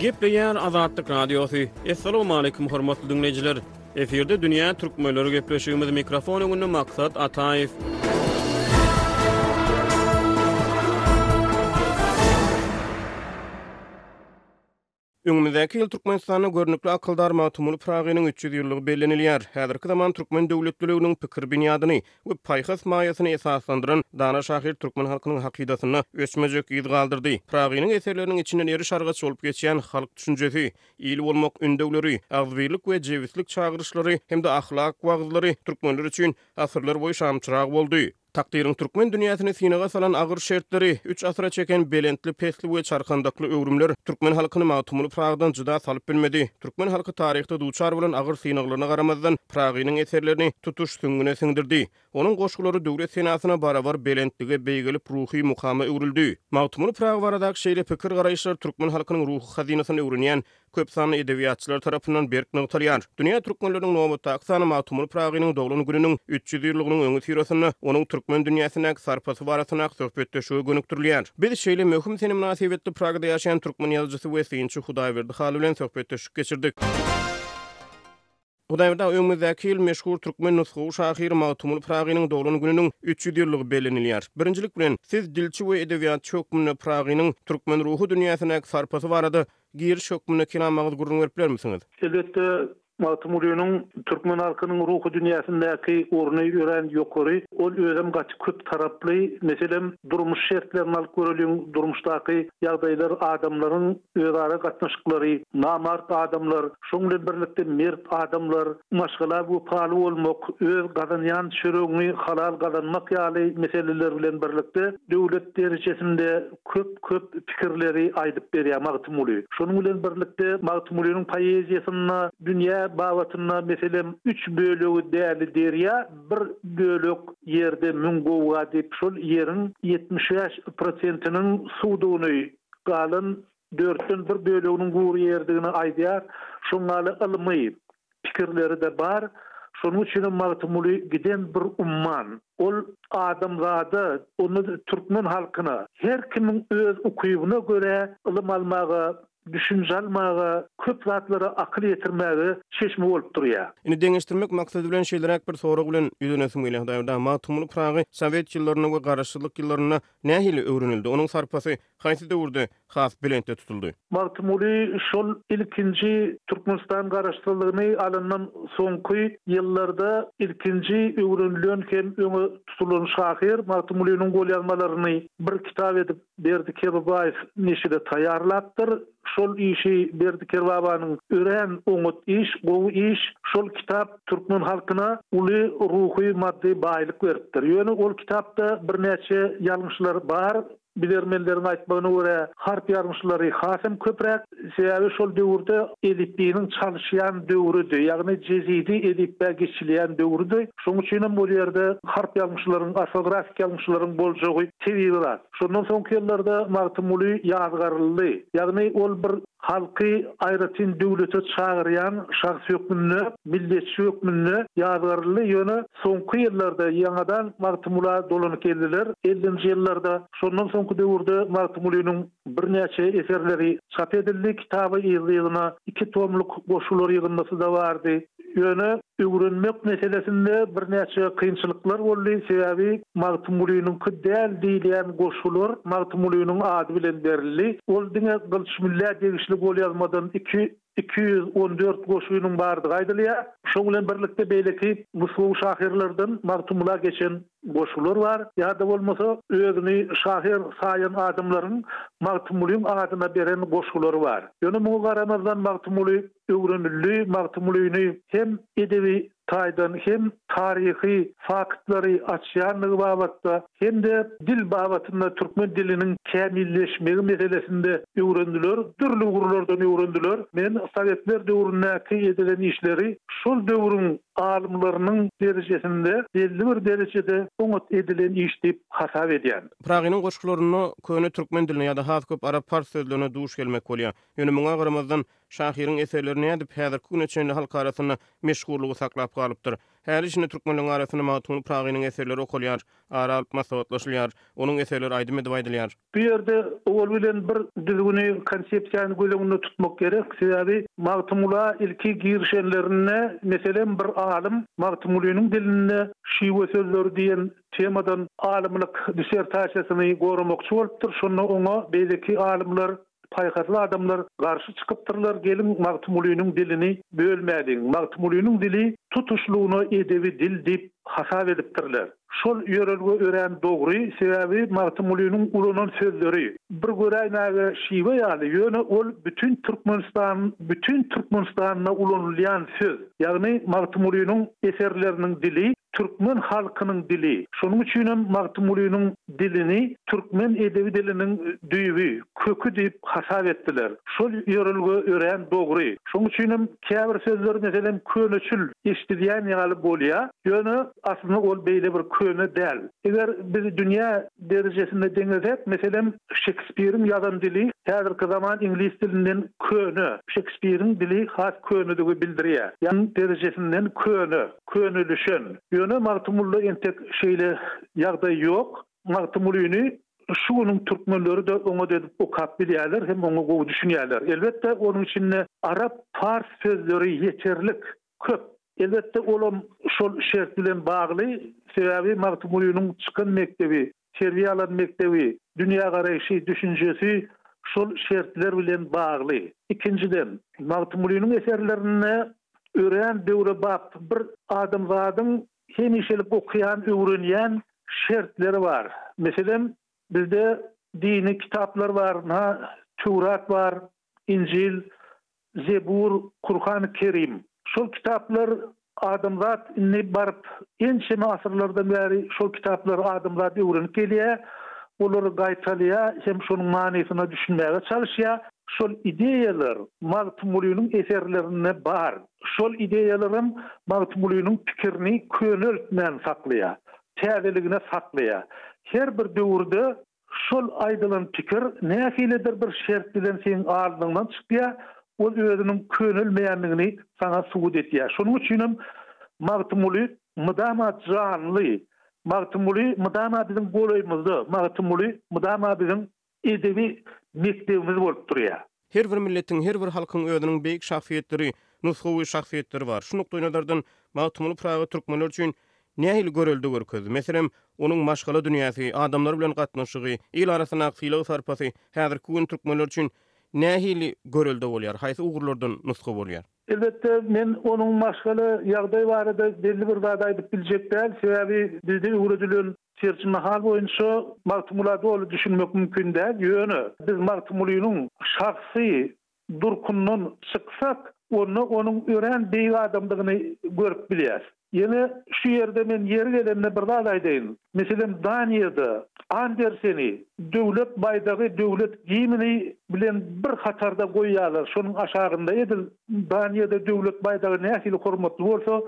Gepleýär Azatlyk Radiosy. Assalamualaikum hormatly diňleýjiler. Efirde dünýä türkmenleri gepleşigimiz mikrofon öňünde Maksat Ataýew. Öňümizdäki ýyl Türkmenistanda görnükli akyldar Magtymguly Pyragynyň 300 ýyllygy bellenilýär. Häzirki zaman türkmen döwletliliginiň pikir binýadyny we paýhas maýasyny esaslandyran dana şahyr türkmen halkynyň hakydasynda öçmejek yz galdyrdy. Pyragynyň eserleriniň içinden eriş-argaç bolup geçýän halk düşünjesi, il bolmak ündewleri, agzybirlik we jebislik çagyryşlary hem-de ahlak wagyzlary türkmenler üçin asyrlar boýy şamçyrag boldy. Takdyryň türkmen dünýäsini synaga salan agyr şertleri, üç asyra çeken belentli-pesli we çarkandakly öwrümler türkmen halkyny Magtymguly Pyragydan jyda salyp bilmedi. Türkmen halky taryhda duçar bolan agyr synaglaryna garamazdan, Pyragynyň eserlerini tutuş süňňüne siňdirdi. Onuň goşgulary döwlet senasyna barabar belentlige beýgelip ruhy mukama öwrüldi. Magtymguly Pyragy baradaky şeýle pikir-garaýyşlar türkmen halkynyň ruhy hazynasyny öwrenýän köp sanly edebiýatçylar tarapyndan berk nygtalýar. Dünýä türkmenleriniň nobatdaky sany Magtymguly Pyragynyň doglan gününiň 300 ýyllygynyň öňüsyrasynda onuň türkmen dünýäsindäki sarpasy barasyndaky söhbetdeşlige gönükdirilýär. Biz şeýle möhüm sene mynasybetli Pragada ýaşaýan türkmen ýazyjysy we synçy Hudaýberdi Hally bilen söhbetdeşlik geçirdik. Hudaýberdi aga, öňümizdäki ýyl meşhur türkmen nusgawy şahyry Magtymguly Pyragynyň doglan gününiň 300 ýyllygy bellenilýär. Birinjilik bilen, siz dilçi we edebiýatçy hökmünde Pyragynyň türkmen ruhy dünýäsindäki sarpasy barada giriş hökmünde kelam-agyz gürrüň berip bilermisiňiz? Elbetde, Magtymgulynyň türkmen halkynyň ruhy dünýäsindäki orny örän ýokary. Ol özem gaty köp taraply. Meselem, durmuş şertlerini alyp göreliň, durmuşdaky ýagdaýlar, adamlaryň özara gatnaşyklary, namart adamlar, Şoň bilen birlikde mert adamlar, maşgala wepaly bolmak, öz gazanýan çöregiňi halal gazanmak ýaly meseleler bilen birlikde döwlet derejesinde köp-köp pikirleri aýdyp berýär Magtymguly. Şonuň bilen birlikde Magtymgulynyň poeziýasynda dünýä babatynda meselem üç bölegi däli derýa, bir bölek ýerde müň gowga diýip şol ýeriň 75 prosentiniň suwdugyny, galan dörtden bir böleginiň gury ýerdigini aýdýar. Şoň ýaly ylmy pikirleri-de bar. Şonuň üçinem Magtymguly giden bir umman. Ol adamzada, onda-da türkmen halkyna her kimiň öz ukybyna görä ylym almaga, düşünje almaga, köp zatlara akyl ýetirmäge çeşme bolup durýar. Indi deňeşdirmek maksady bilen şeýleräk bir sorag bilen ýüzlenesim gelýär, Hudaýberdi aga, Magtymguly Pyragy sowet ýyllarynda we Garaşsyzlyk ýyllarynda nähili öwrenildi? Onuň sarpasy Haýsy döwürde has belentde tutuldy? Magtymguly şol ilkinji Türkmenistan Garaşsyzlygyny alandan soňky ýyllarda ilkinji öwrenilen hem öňe tutulan şahyr. Magtymgulynyň golýazmalaryny bir kitap edip Berdi Kerbabaýew neşire taýýarlapdyr. Şol işi Berdi Kerbabanyň örän oňat iş, gowy iş. Şol kitap türkmen halkyna uly ruhy, maddy baýlyk beripdir. Ýöne ol kitapda birnäçe ýalňyşlar bar. Bilermenleriň aýtmagyna görä, harp ýalňyşlary has hem köpräk. Sebäbi şol döwürde elipbiýniň çalyşýan döwrüdi, ýagny jezidi elipbä geçilýän döwrüdi. Şonuň üçin hem ol ýerde harp ýalňyşlaryň, orfografik ýalňyşlaryň boljagy tebigy zat. Şondan soňky ýyllarda Magtymguly ýazgaryldy. Ýagny ol bir Halky aýratyn döwlete çagyrýan şahs hökmünde, milletçi hökmünde ýazgaryldy, ýöne soňky ýyllarda ýaňadan Magtymgula dolanyp geldiler. Ellinji ýyllarda, şondan soňky döwürde Magtymgulynyň birnäçe eserleri çap edildi, kitaby yzly-yzyna iki tomluk goşgular ýygyndysy-da bardy. Ýöne öwrenmek meselesinde birnäçe kynçylyklar boldy, sebäbi Magtymgulynyňky däl diýilýän goşgular Magtymgulynyň ady bilen berildi. Ol diňe Gylyç Müllä degişli golýazmadan iki 214 goşgynyň bardygy aýdylýar. Şoň bilen birlikde beýleki nusgawy şahyrlardan Magtymgula geçen goşgular bar. Ýa-da bolmasa özüni şahyr saýan adamlaryň Magtymgulyň adyna beren goşgulary bar. Ýöne muňa garamazdan Magtymguly öwrenildi. Magtymgulyny hem edebi taýdan, hem taryhy faktlary açýanlygy babatda, hem-de dil babatynda türkmen diliniň kämilleşmegi meselesinde öwrendiler, dürli ugurlardan öwrendiler. Men sowetler döwründäki edilen işleri şol döwrüň alymlarynyň derejesinde belli bir derejede oňat edilen iş diýip hasap edýän. Pyragynyň goşgularynda köne türkmen diline ýa-da has köp arap-pars sözlerine duş gelmek bolýar. Ýöne muňa garamazdan, Şahyryň eserleri nädip häzirki güne çenli halk arasynda meşhurlygy saklap galypdyr? Häli-şindi türkmenleriň arasynda Magtymguly Pyragynyň eserleri okalýar, ara alyp maslahatlaşylýar, onuň eserleri aýdym edip aýdylýar. Bu ýerde owal bilen bir düzgüni, konsepsiýany göz öňünde tutmak gerek. Sebäbi Magtymgula ilki girişenlerinde, meselem, bir alym Magtymgulynyň dilinde şiwe sözleri diýen temadan alymlyk dissertasiýasyny goramakçy bolupdyr. Şonda oňa beýleki alymlar, paýhasly adamlar garşy çykypdyrlar, Geliň, Magtymgulynyň dilini bölmäliň. Magtymgulynyň dili tutuşlygyna edebi dil diýip hasap edipdirler. Şol ýörelge örän dogry, sebäbi Magtymgulynyň ulanan sözleri, bir göräýmäge şiwe ýaly, ýöne ol bütin Türkmenistan, bütin Türkmenistanda ulanylýan söz. Ýagny Magtymgulynyň eserleriniň dili türkmen halkynyň dili. Şonuň üçinem Magtymgulynyň dilini türkmen edebi diliniň düýbi, köki diýip hasap etdiler. Şol ýörelge örän dogry. Şonuň üçinem käbir sözler, meselem, köneçil eşidilýän ýaly bolýar. Ýöne aslynda ol beýle bir köne däl. Eger biz dünýä derejesinde deňesek, meselem, Şekspiriň ýazan dili häzirki zaman iňlis dilinden köne. Şekspiriň dili has könedigi bildirýär. Ýagny derejesinden köne, könelişen. Ýöne Magtymgulyda entek şeýle ýagdaý ýok. Magtymgulyny şu günüň türkmenleri-de oňat edip okap bilýärler hem oňa gowy düşünýärler. Elbetde, onuň içinde arap, pars sözleri ýeterlik köp. Elbetde, olam şol şert bilen bagly, sebäbi Magtymgulynyň çykan mekdebi, terbiýe alan mekdebi, dünýägaraýşy, düşünjesi şol şertler bilen bagly. Ikinjiden, Magtymgulynyň eserlerinde örän döwrebap bir adamzadyň hemişelik okaýan, öwrenýän şertleri bar. Meselem, bizde dini kitaplar bar, ynha, Töwrat bar, Injil, Zebur, Kurhany Kerim. Şol kitaplar adamzat indi baryp ençeme asyrlardan bäri şol kitaplary adamzat öwrenip gelýär, olary gaýtalaýar hem şonuň manysyna düşünmäge çalyşýar. Şol ideýalar Magtymgulynyň eserlerinde bar. Şol ideýalaram Magtymgulynyň pikirini köneltmän saklaýar, täzeligine saklaýar. Her bir döwürde Şol aýdylan pikir nähilidir bir şert bilen seň alnyňdan çykýar, ol özüniň könelmeýändigini saňa subut edýär. Şonuň üçinem Magtymguly mydama janly, Magtymguly mydama biziň golaýymyzda, Magtymguly mydama biziň edebi mekdebimiz bolup durýar. Her bir milletiň, her bir halkyň özüniň beýik şahsyýetleri, nusgawy şahsyýetleri bar. Şu nukdaýnazardan Magtymguly Pyragy türkmenler üçin nähili görelde görkezdi? Meselem, onuň maşgala dünýäsi, adamlar bilen gatnaşygy, il arasyndaky sylag-sarpasy häzirki gün türkmenler üçin nähili görelde bolýar, haýsy ugurlardan nusga bolýar? Elbetde, men onuň maşgala ýagdaýy barada belli bir zat aýdyp biljek däl, sebäbi bizde öwredilen Terjimehal boýunça Magtymgula doly düşünmek mümkin däl, ýöne biz Magtymgulynyň şahsy durkundan çyksak, onda onuň örän beýik adamdygyny görüp bilýäs. Ýene şu ýerde men ýeri gelende bir zat aýdaýyn. Meselem, Daniýada Anderseni döwlet baýdagy, döwlet gimni bilen bir hatarda goýýarlar. Şonuň aşagynda edil Daniýada döwlet baýdagy nähili hormatly bolsa,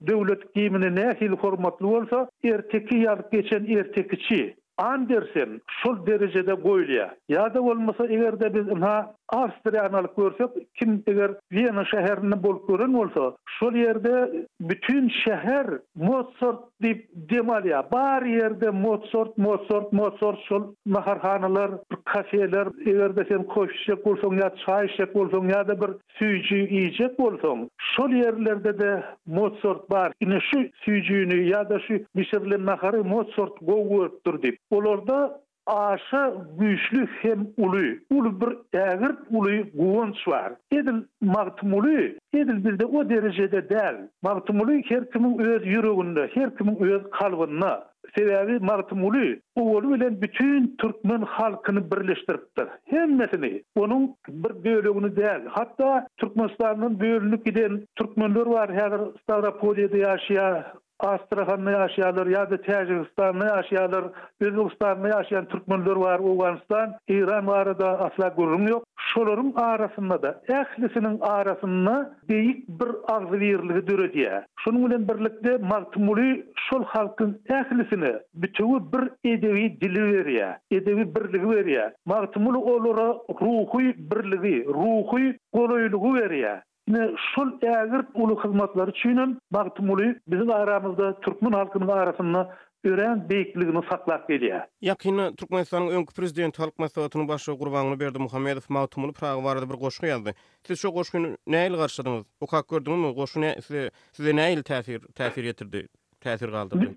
Döwlet gimni nähili hormatly bolsa, erteki ýazyp geçen ertekiçi Andersen şol derejede goýulýar. Ýa-da bolmasa, eger-de biz ynha Awstriýany alyp görsek, kim eger Wena şäherinde bolup gören bolsa, şol ýerde bütin şäher Mosart diýip dem alýar. Bar ýerde Mosart, Mosart, Mosart şol naharhanalar, kafeler, eger-de sen kofe içjek bolsaň ýa çaý içjek bolsaň ýa-da bir Süýji iýjek bolsaň, şol ýerlerde-de Mosart bar, ine şu süýjini ýa-da şu bişirilen nahary Mosart gowy görüpdir diýip. Olarda aşa güýçli hem uly, uly bir ägirt uly guwanç bar. Edil Magtymguly, edil bizde o derejede däl. Magtymguly her kimiň öz ýüreginde, her kimiň öz kalbynda. Sebäbi Magtymguly owaly bilen bütin türkmen halkyny birleşdiripdir. Hemmesini, onuň bir bölegini däl. Hatda Türkmenistandan bölünip giden türkmenler bar, häzir Stawropolýede ýaşaýar, Astrahanda ýaşaýarlar ýa-da Täjigistanda ýaşaýarlar, Özbegistanda ýaşaýan türkmenler bar, Owganystan, Eýran barada asla gürrüň ýok. Şolaryň arasynda-da, ählisiniň arasynda beýik bir agzybirligi döredýär. Şonuň bilen birlikde Magtymguly. şol halkyň ählisine bitewi bir edebi dili berýär, edebi birligi berýär. Magtymguly olara ruhy birligi, ruhy golaýlygy berýär. Ine, şol ägirt uly hyzmatlary üçinem Magtymguly biziň aramyzda, türkmen halkynyň arasynda örän beýikligini saklap gelýär. Ýakynda Türkmenistanyň öňki Prezidenti, Halk Maslahatynyň Başlygy Gurbanguly Berdimuhamedow Magtymguly Pyragy barada bir goşgy ýazdy. Siz şo goşgyny nähili garşyladyňyz? Okap gördüňizmi? Goşgy nä size size nähili täsir täsir ýetirdi, täsir galdyrdy?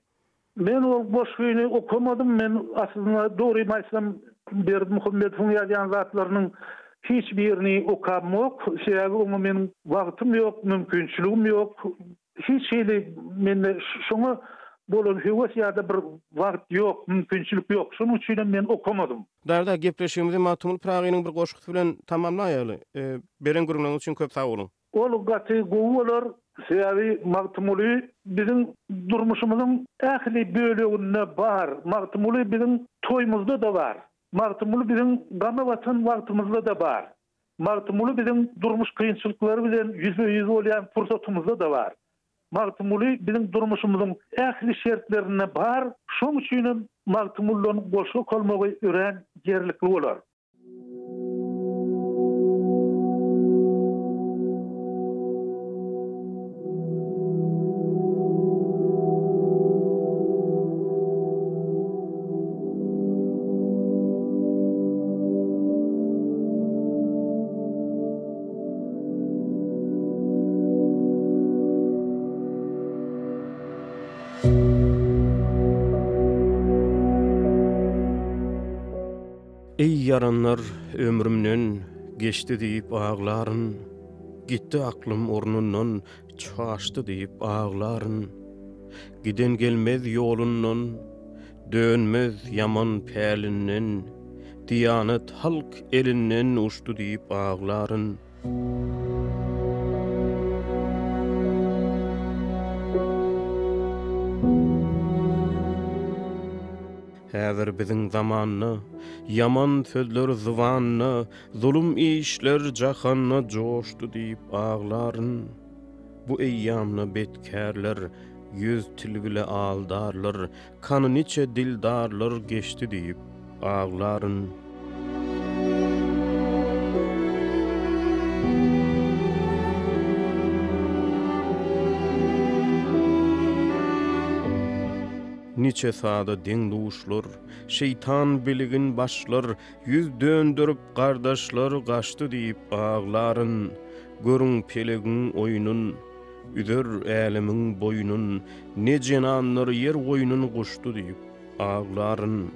Men ol goşgyny okamadym. Men aslynda dogrymy aýtsam Berdimuhamedowyň ýazýan zatlarynyň hiç birini okamok. Sebäbi oňa meniň wagtym ýok, mümkinçiligim ýok. Hiç hili mende şoňa bolan höwes ýa-da bir wagt ýok, mümkinçilik ýok. Şonuň üçinem men okamadym. Darda, gepleşigimizi Magtymguly Pyragynyň bir goşgusy bilen tamamlaýaly. Beren gürrüňleriňiz üçin köp sag boluň. Ol gaty gowy bolar, sebäbi Magtymguly biziň durmuşymyzyň ähli böleginde bar, Magtymguly biziň toýumyzda-da bar, Magtymguly biziň gama batan wagtymyzda-da bar, Magtymguly biziň durmuş kynçylyklary bilen ýüzbe-ýüz bolýan pursatymyzda-da bar. Magtymguly biziň durmuşymyzyň ähli şertlerinde bar, şoň üçinem Magtymgulydan goşgy okalmagy örän ýerlikli bolar. Eý ýaranlar ömrümden geçdi diýip aglaryn, Gitdi aklym ornundan çaşdy diýip aglaryn. Giden gelmez ýolundan, dönmez ýaman pälinden, Diýanat halk elinden uçdy diýip aglaryn. Häzir biziň zamanda, Ýaman sözler zybanda, Zulum işler jahanda Joşdy diýip aglaryn. Bu eýýamda betkärler, Ýüz til bile aldarlar, Kany niçe dildarlar geçdi diýip aglaryn. Niçe sada deň-duşlar, Şeýtan biligin başlar, Ýüz dönderip gardaşlar gaçdy diýip aglaryn. Görüň pelegiň oýnun, Üzer älemiň boýnun, Ne jenanlar ýer goýnun guçdy diýip aglaryn.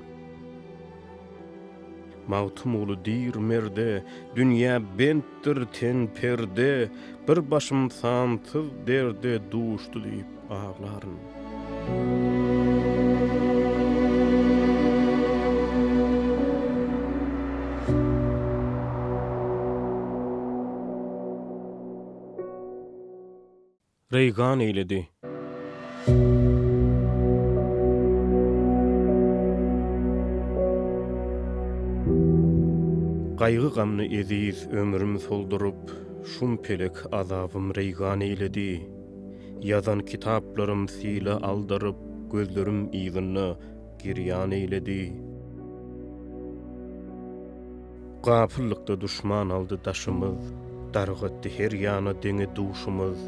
Magtymguly diýr merde, Dünýä bentdir ten perde, Bir başym sansyz derde duşdy diýip aglaryn. Reýgan eýledi. Gaýgy-gamly eziz ömrüm solduryp, Şum pelek azabym reýgan eýledi. Ýazan kitaplarym sile aldyryp, Gözlerim yzynda girýan eýledi. Gapyllykda duşman aldy daşymyz, Dargatdy her ýana deňi-duşumyz.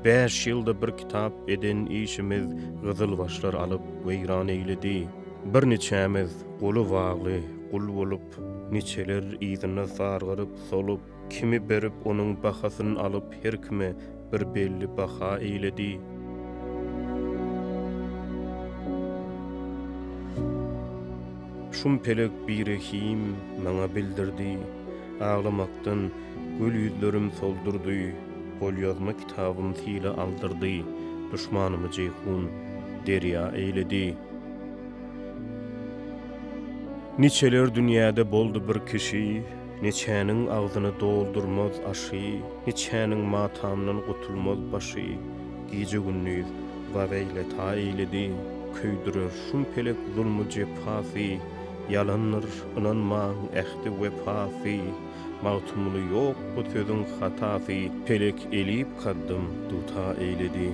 Bäş ýylda bir kitap eden işimiz Gyzylbaşlar alyp weýran eýledi. Bir niçämiz goly bagly gul bolup, Niçeler yzynda sargaryp, solup, Kimi berip onuň bahasyn alyp Her kime bir belli baha eýledi. Şum pelek birehim maňa bildirdi, Aglamakdan gül ýüzlerim soldurdy, Golýazma kitabym sile aldyrdy, Duşmanymy Jeýhun derýa eýledi. Niçeler dünýäde boldy bir kişi, Niçäniň agzyny doldurmaz aşy, Niçäniň matamdan gutulmaz başy, Gije-gündiz waweýleta eýledi, Köýdürer şum pelek zulmy-jepasy, Ýalandyr, ynanmaň ähdi-wepasy, Magtymguly ýok bu sözüň hatasy, Pelek elip kaddym duta eýledi.